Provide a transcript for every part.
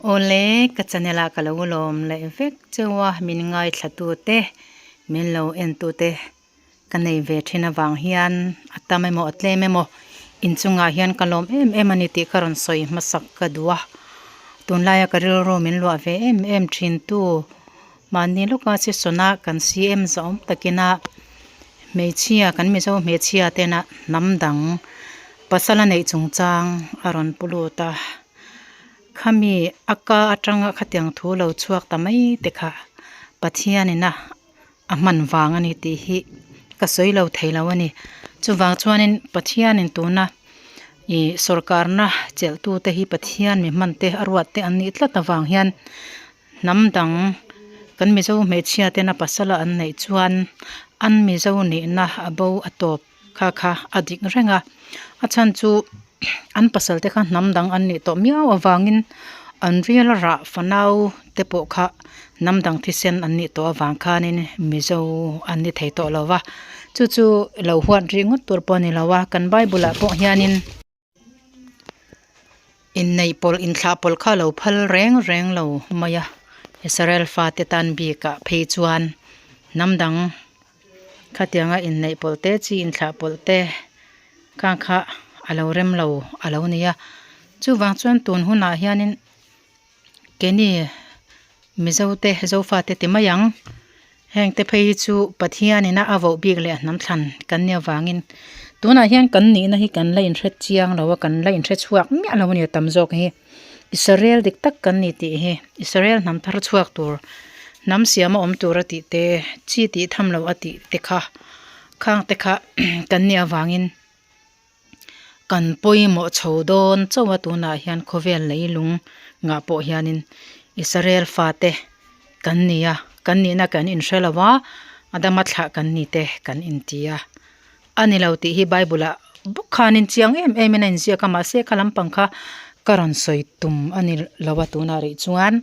Awle, ka channel ah ka lo lawm leh vek cheu a, min ngaithla tu te, min lo en tu te ka nei ve thin avang hian a tam emaw a tlem emaw inchungah hian ka lawm em em a ni tih ka rawn sawi hmasak ka duh a, tunlaia ka rilru min luah ve em em thin tu mahni lawka session-a kan CM zawm takina hmeichhia kan Mizo hmeichhia tena hnam dang pasal a neih chungchang a rawn pu lut a. Khami a ka atanga khatiang thu lo chhuak ta mai te kha Pathianina a hman vang a ni tih hi ka sawi lo thei lo a ni. Chuvang chuanin Pathianin tuna ih sawrkarna chelhtute hi Pathian mi hman te a ruat te an nih tlat avang hian hnam dang kan Mizo hmeichhia tena pasala an neih chuan an Mizo nihna a bo a tawp. Kha kha a dik reng a, a chhan chu an pasal te kha hnam dang an nih tawh miau avangin an rial rah fanau te pawh kha hnam dang thisen an nih tawh avang khanin Mizo an ni thei tawh lo va, chu chu lo huat rih ngawt tur pawh a ni lo a, kan bible ah pawh hianin. Inneih pawlh inthlah pawlh kha lo phal reng reng lo mai a, Israel fate tan bikah phei chuan hnam dang khatianga inneih pawlh te chi inthlah pawlh te khang kha a lo rem lo a lo ni a, chuvang chuan tun hunah hianin keini Mizo te Zofa te ti mai ang. Heng te phei hi chu Pathianin a a voh bik leh a hnam thlan kan nih avangin tunah hian kan nihna hi kan la inhre chiang lo a, kan la inhre chhuak miah lo a ni a tam zawk hi. Israel dik tak kan ni tih hi Israel hnam thar chhuak tur hnam siam a awm tur a tih te chi tih tham loh a tih te kha khang te kha kan nih avangin Kan pawimawh chho dawn chauh a tunah hian khawvel leilung ngah pawh hianin Israel fate kan ni a, kan nihna kan inhre lo a, Adama thlah kan ni te kan inti a, a ni lo tih hi Bible ah bawk khanin chiang em em in a inziak a mahse kha lampang kha ka rawn sawi tum a ni lo a tunah rih chuan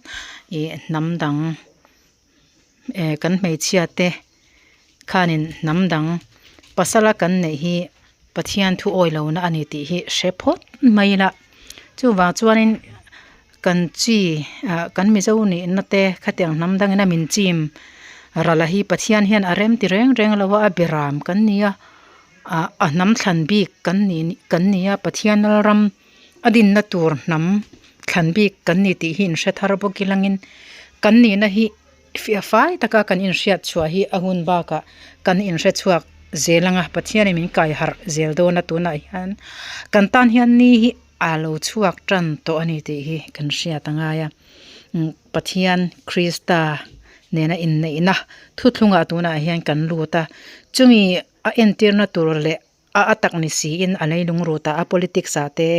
ih hnam dang eh kan hmeichhia te khanin hnam dang pasala kan neih hi Pathian thu awi lohna a ni tih hi hre phawt mai ila chuvang chuanin kan chi ah kan mizo nihna te khatiang hnam dangin a min chim rala hi Pathian hian a rem ti reng reng lo a a biram kan ni a ah a hnam thlan bik kan ni kan ni a Pathian ram a dinna tur hnam thlan bik kan ni tih hi inhre thar bawk ilangin kan nihna hi fiah fai taka kan inhriat chhuah hi a hun bakah kan inhre chhuak zel ang a Pathianin min kai harh zel dawn a tunah hian kan tan hian ni hi a lo chhuak tan tawh a ni tih hi kan hriat a ngai a Pathian Krista nena inneihna thuthlungah tunah hian kan lut a chumi a entirna tur leh A a tak ni siin a leilung rut ah a politics ah te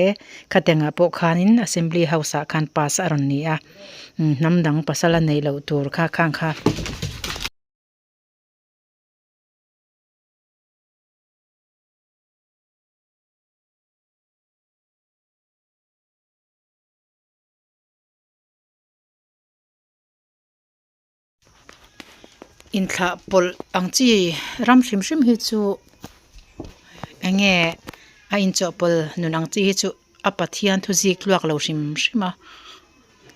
khatiangah pawh khanin assembly house ah khan pass a rawn ni a hnam dang pasal a neih loh tur kha khang kha. Inthlah pawlh ang chi ram hrim hrim hi chu eng nge a inchawhpawlh nun ang chi hi chu a Pathian thu zik tluak lo hrim hrim a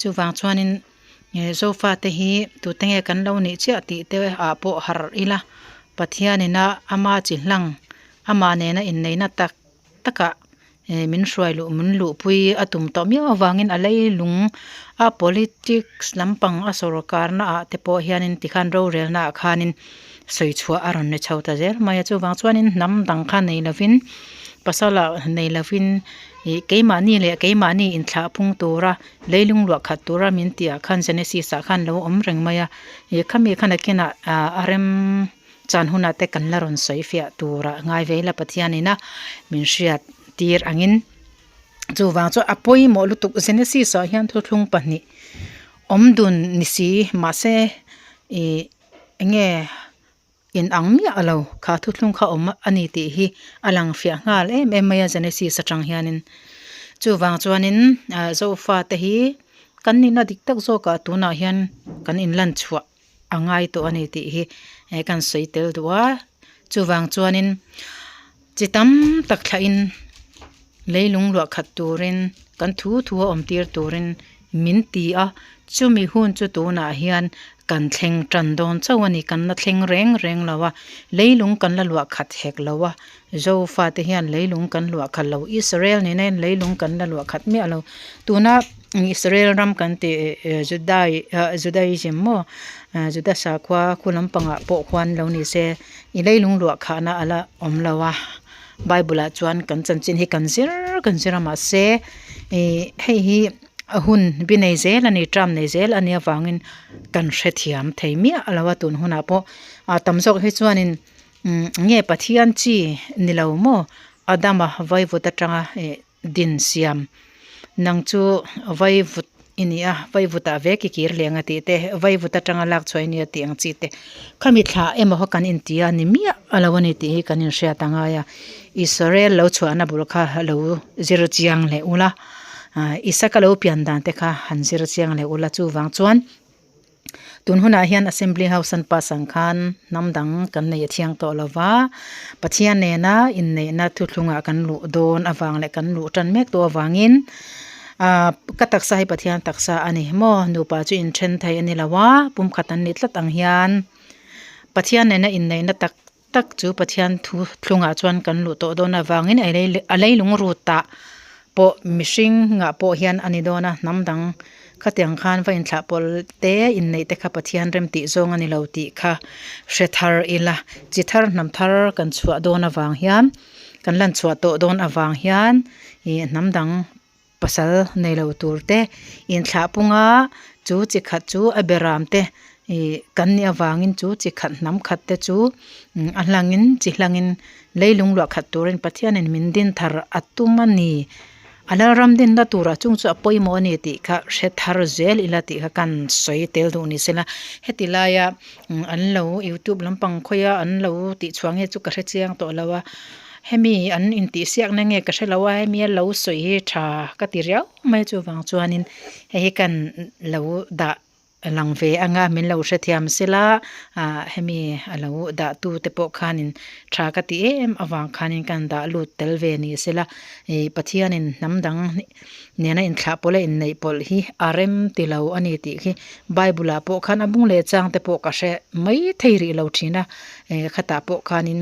chuvang chuanin zofa te hi tute nge kan lo nih chiah tih te ah pawh harh ila Pathianin a ama chi hlang amah nena inneihna tak takah eh min hruai luh min luhpui a tum tawh miau avangin a leilung a politics lampang a sawrkar na ah te pawh hianin tikhan rorelna ah khanin sawi chhuah a rawn ni chho ta zel mai a chuvang chuanin hnam dang kha nei lovin pasal ah nei lovin ih keimahni leh keimahni inthlah phung tura leilung luah khat tura min tih ah khan genesis ah khan lo awm reng mai a ih khami khan a kinah ah a rem. Chan hunah te kan la rawn sawi fiah turah ngai ve ila Pathianina min hriat tir angin chuvang chuan a pawimawh lutuk Genesis ah hian thuthlung pahnih awm dun ni si mahse ih eng nge in ang miah lo kha thuthlung kha awm a ni tih hi a lang fiah nghal em em mai a Genesis atang hianin chuvang chuanin ah Zofa te hi kan nihna dik tak zawkah tunah hian kan inlan chhuah. a ngai tawh a ni tih hi eh kan sawi tel duh a chuvang chuanin chi tam tak thlahin leilung luah khat turin kan thu thu a awm tir turin. min ti a, chumi hun chu tunah hian kan thleng tan dawn chauh a ni, kan la thleng reng reng lo a, leilung kan la luah khat hek lo a, Zofate hian leilung kan luah khat lo, Israel nena hian leilung kan la luah khat miah lo, tuna Israel ram kan tih Judai Judaism maw Juda sakhua khu lampangah pawh khuan lo ni se i leilung luah khahna a la awm lo a. Bible ah chuan kan chanchin hi kan zir kan zir a mahse ih hei hi a hun bi nei zel a ni term nei zel a nih avangin kan hrethiam thei miah lo a tun hunah pawh ah tam zawk hi chuanin umm nge Pathian chi ni lo maw Adama vaivut atanga ih din siam nang chu vaivut i ni a vaivutah ve ki kir leh ang a tih te vaivut atanga lak chhuah i nia tih ang chi te khami thla emaw kha kan inti a ni miah a lo a ni tih hi kan inhriat a ngai a Israel lo chhuahna bul kha lo zir chiang leh ula ah Isaka lo pian dan te kha han zir chiang leh ula chuvang chuan. Tun hunah hian Assembly House an pass ang khan hnam dang kan nei a thiang tawh lo va, Pathian nena inneihna thuthlungah kan luh dawn avang leh kan luh tan mek tawh avangin ah ka taksa hi Pathian taksa a ni maw nupa chu inthen thei a ni lo a, pumkhat an nih tlat ang hian Pathian nena inneihna tak tak chu Pathian thu thlungah chuan kan luh tawh dawn avangin a leilung rutah pawh mihring ngah pawh hian a ni dawn a, hnam dang khatiang khan va inthlah pawlh te inneih te kha Pathian rem tih zawng a ni lo tih kha hre thar ila, chi thar hnam thar kan chhuah dawn avang hian kan lan chhuah tawh dawn avang hian ih hnam dang. Pasal nei lo tur te inthlah punga chu chi khat chu a beram te ih kan nih avangin chu chi khat hnam khat te chu a hlangin chi hlangin leilung luah khat turin Pathianin min din thar a tum a ni. A lalram dinna turah chung chu a pawimawh a ni tih kha hre thar zel ila tih kha kan sawi tel duh ni sela heti laia an lo youtube lampang khawia an lo tihchhuah nge chu ka hre chiang tawh lo a. Hemi an intihsiakna nge ka hrelo a hemi a lo sawi hi tha ka ti riau mai chuvang chuanin hei hi kan lo dah lang ve anga min lo hrethiam sela ah hemi a lo dah tu te pawh khanin tha ka ti em avang khanin kan dah lut tel ve ni sela ih Pathianin hnam dang nena inthlah pawlh a inneih pawlh hi a rem ti lo a ni tih khi bible ah pawh khan a bung leh chang te pawh ka hre mai thei rih lo thin a eh khatah pawh khanin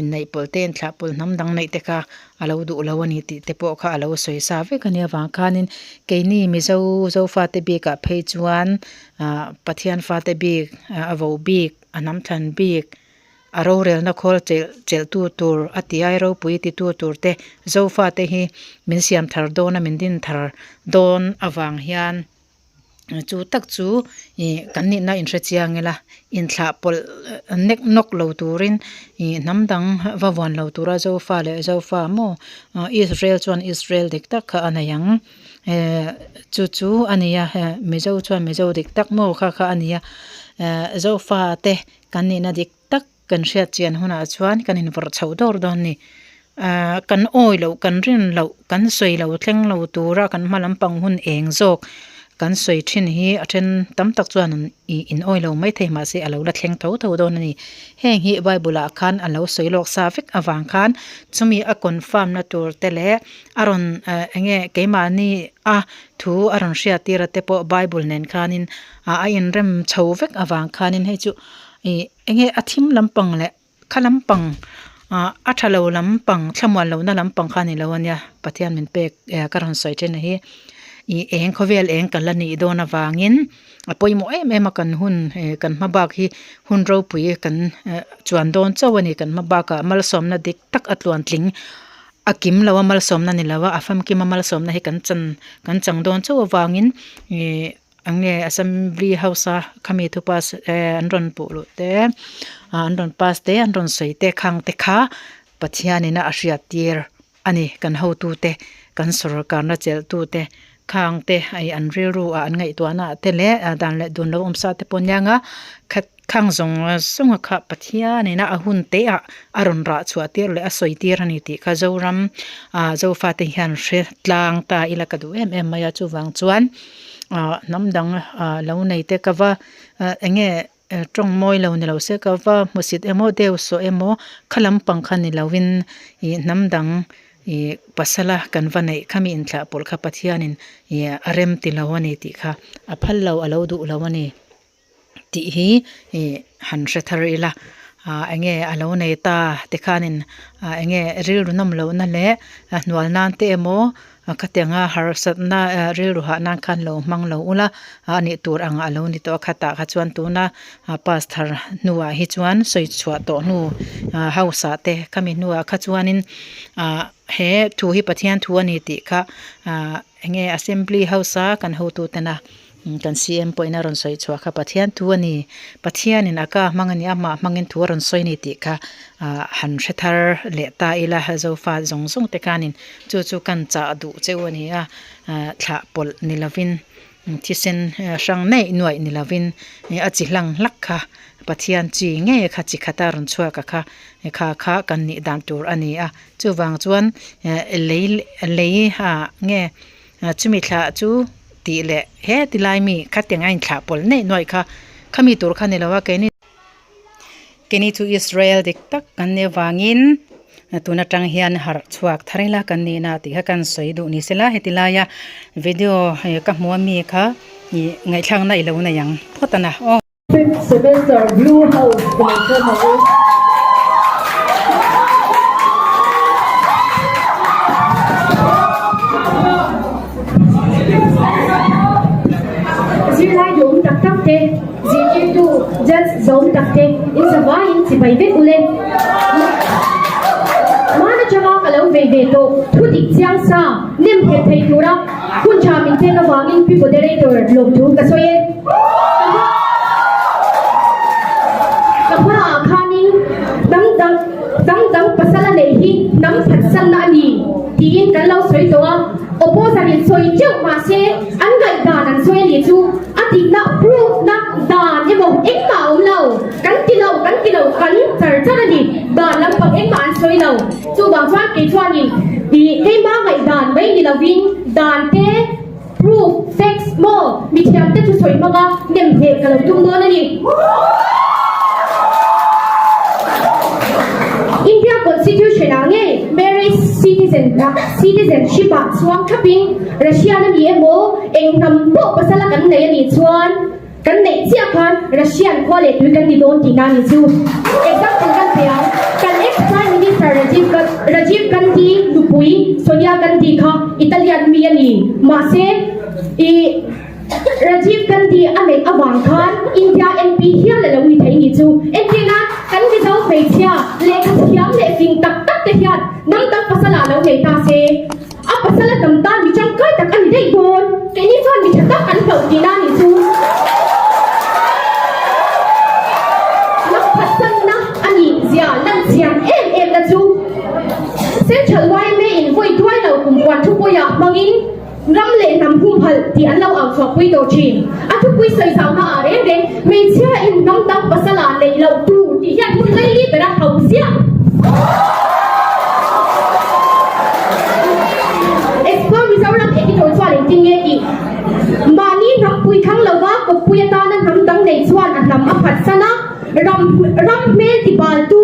inneih pawlh te inthlah pawlh hnam dang neih te kha a lo duh lo a ni tih te pawh kha a lo sawi sa vek a nia vang khanin keini mizo zofate bikah phei chuan ah Pathian fate bik a vo bik a hnam thlan bik. A rorelna khawl chelh chelh tu tur a ti ai ropui ti tu tur te zofa te hi min siam thar dawn a min din thar dawn avang hian chu tak chu ih kan nihna inhre chiang ila inthlah pawlh nek nawk lo turin ih hnam dang va vuan lo tura zofa leh zofa maw Israel chuan Israel dik tak kha a nei ang eh chu chu a ni a Mizo chuan Mizo dik tak maw kha kha a ni a eh zofa te. Kan nihna dik tak kan hriat chian hunah chuan kan invawrh chhoh dawr dawn a ni. Ahh kan awi loh, kan rin loh, kan sawi lo thleng lo tura kan hma lampang hun eng zawk kan sawi thin hi a then tam tak chuan ih in awi lo mai thei mahse a lo la thleng tho tho dawn a ni. Heng hi Bible ah khan a lo sawi lawk sa vek avang khan chumi a confirm na tur te leh a rawn eh eng nge keimahni a thu a rawn hriat tir a te pawh Bible nen khanin ah a inrem chho vek avang khanin hei chu ih enge a thim lampang leh kha lampang ah a tha lo lampang thlamuan lohna lampang kha a ni lo ania Pathian min pek eh ka rawn sawi thin a hi ih eng khawvel eng kan la nih dawn avangin a pawimawh em em a kan hun eh kan hma bak hi hun ropui kan eh chuan dawn chauh a ni kan hma bakah malsawmna dik tak a tluan tling. A kim lo a malsawmna ni lo a a famkim a malsawmna hi kan chan kan chang dawn chauh avangin ih eng nge assembly house a khami thu pass eh an rawn puh luh te ah an rawn pass te an rawn sawi te khang te kha Pathianin a a hriat tir a ni kan hotu te kan sawrkarna chelh tu te khang te hei an rilru ah an ngaihtuahna ah te leh dan leh dun lo awm sa te pawh ania nga khat khang zawng zawng a kha Pathianin a hun te ah a rawn rah chhuah tir leh a sawi tir a ni tih kha Zoram ah Zofate hian hre tlang ta ila ka duh em em mai a chuvang chuan ah hnam dang ah lo nei te ka va eng nge tawng mawi lo ni lo se ka va hmusit emaw deuh sawh emaw kha lampang kha ni lovin ih hnam dang. Ih pasala kan va neih kha mi inthlah pawlh kha Pathianin ih a rem ti lo a ni tih kha a phal lo a lo duh lo a ni tih hi ih han hre thar ila ah eng nge a lo nei ta ti khanin ah eng nge rilru nawm lohna leh a hnual nan te emaw khatianga harsatna ah rilru hah nan khan lo hmang lo ula a nih tur ang a lo ni tawh a khatah kha chuan tuna ah pass thar hnuah hi chuan sawi chhuah tawh hnu ah house ah te khami hnuah kha chuanin ah he thu hi Pathian thu a ni tih kha ah eng nge assembly house a kan hotu tena kan CM pawhin a rawn sawi chhuah kha Pathian thu a ni Pathianin a ka hmang a ni amah hmangin thu a rawn sawi a ni tih kha ah han hre thar leh ta ila zofa zawng zawng te khanin chu chu kan chah duh cheu a ni a ah thlah pawlh ni lovin thisen hrang neih nuaih ni lovin a chi hlang hlak kha Pathian chi ngei kha chi khata rawn chhuak a kha kha kha kan nih dan tur a ni a chuvang chuan lei lei ah nge chumi thlah chu tih leh he ti lai mi khatiang a inthlah pawlh neih nuaih kha khami tur kha ni lo a keini keini chu Israel dik tak kan nih avangin tun atang hian harh chhuak thar ila kan nihna tih kha kan sawi duh ni sela heti laia video ka hmu ami kha ih ngaihthlakna i lo nei ang phawt a na aw. Fifth semester Blue House Kalkhama u. Zirlai duhawm tak tak te, zirtirtu, judge zawm tak te in zavaiin chibai vek ule. Hmaan atanga ka lo vei ve tawh thu dik chiang sa nem nghet thei tura hun tha min pek avangin Pi Moderator lawmthu ka sawi e. Ka hmaah khanin hnam dang hnam dang pasal a neih hi hnam phatsanna a ni tiin kan lo sawi tawh a, opposer in sawi teuh mahse an ngaihdan an sawi a nih chu a dikna proof na dan emaw engmah a awm lo, kan ti lo kan ti lo kan char char a ni, dan lampang engmah an sawi lo, chuvang chuan kei chuanin ih keimah ngaihdan mai ni lovin dan te Proof, facts, maw? Mithiam te thusawi hmanga nem hneh ka lo tum dawn a ni. India Constitution ah ngei marriage citizen citizenship ah chuang thlapin Russian a ni emaw eng hnam pawh pasal a kan nei a nih chuan Kan neih chiah khan Russian khua leh tui kan ni dawn tihna a ni chu. Example kan pe ang, kan ex Prime Minister Rajiv Rajiv Gandhi nupui Sonia Gandhi kha Italian mi a ni. Mahse, i Rajiv Gandhi a neih avang khan India MP hial a lo ni thei ni chu. Entirna, kan Mizo hmeichhia lehkha thiam leh fing tak tak te hian hnam dang pasal ah lo nei ta se. A pasal a tam tan mi tangkai tak a ni daih dawn. Keini chuan mi tha tak an hlauh tihna a nih chu. Lakphatsanna a nih zia lan chian em em na chu Central yma in vawi duai lo kum kuan thupuiah hmangin ram leh hnam humhalh tih an lo au chhuahpui tawh thin. A thupui sawi zauhna ah reng reng hmeichhia in hnam dang pasal ah neih loh tur tih hian hun laili ber a hau ziah. Explore Mizoram editor chuan engtin nge tih mahni hnam pui thang lova kawppui atana hnam dang nei chuan a hnam a phatsan a, ram ram hmel ti baltu,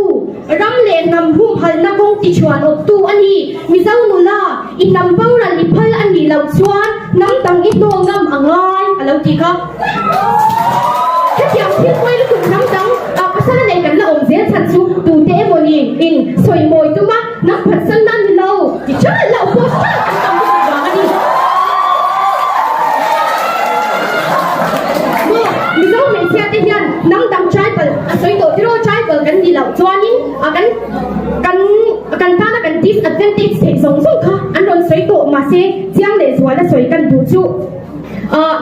ram leh hnam humhalhna kawng ti chhuan awptu a ni. Mizo nula i hnam boral i phal a nih loh chuan hnam dang i hnawl ngam a ngai a lo ti kha. Hetiang thil pawi lutuk hnam dang ah pasal a nei kan la awm zel chhan chu tute emaw ni in sawi mawi tum a hnam phatsan nan ni lo ti ṭalh loh pawh ṭalh an tam lutuk vang a ni. Maw Mizo hmeichhia te hian hnam dang tribal a sawi tawh tiraw tribal kan ni loh chuanin a kan kan kan tana kan disadvantage theih zawng zawng kha an rawn sawi tawh mahse chiang leh zual a sawi kan duh chu ah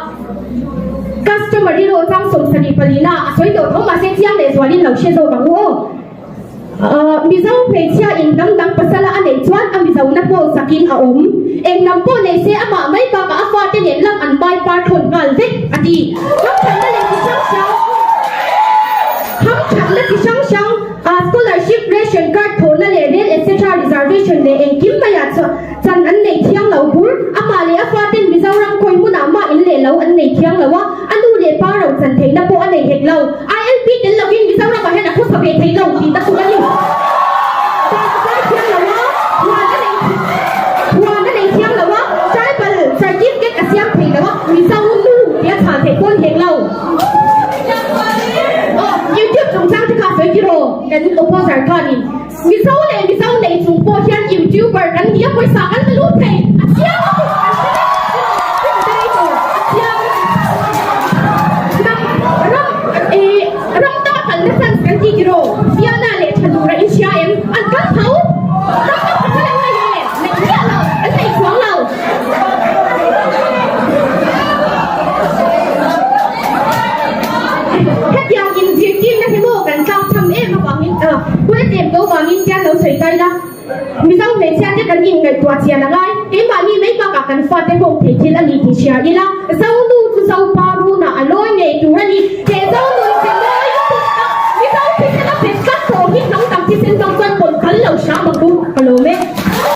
Customer hi rawh chang 74 a a sawi tawh tho mahse chiang leh zualin lo hre zawk ang u aw. Ahh Mizo hmeichhia in hnam dang pasala a neih chuan a Mizo na hnawl sakin a awm. Eng hnam pawh nei se amah mai bakah a fate nen lam an bai par thawn nghal vek a ti. Hamthatna leh chi hrang hrang Hamthatna chi hrang hrang ah scholarship, ration card thawhna leh rel etc reservation leh engkim maiah chuan Chan an nei thiang lo bur. Amah leh a faten Mizoram khawi hmunah mah in leh lo an nei thiang lo a, a nu leh pa ro chan theihna pawh a nei hek lo. ILP tel lovin Mizoramah hian a khawsa ve thei lo tih ta tuk a ni. Dan a kai thiang lo a, huan a nei. lo a, Mizo nu tia chhan theih pawn hek lo. Aw, YouTube chungchang te kha sawi tiraw kan opposer khanin Mizo leh Mizo nei chung pawh hian YouTuber kan nia pawisa kan la lut thei a chiang a kan hre vek tiraw a chiang hnam ram eh ram danga kalna chance kan ti tiraw Fiana leh Thanura in hria em an kal tho ram dang pasal an nei e nei miah lo an nei chuang lo. Hetiang inzirtirna hi maw kan tlak cham em avangin hun a tlem tawh vangin tian lo sawi tai la. Mizo hmeichhia te kan inngaihtuah chian a ngai. Keimahni mai bakah kan fate nghawk thei thil a ni tih hria ila, Zonu chu Zopa runah a lawi ngei tur a ni. He Zonun che mawi lutuk tak Mizo thisen a bet tlat tawh hi hnam dang thisen zawng chuan pawn phal lo hram ang u ka lawm e.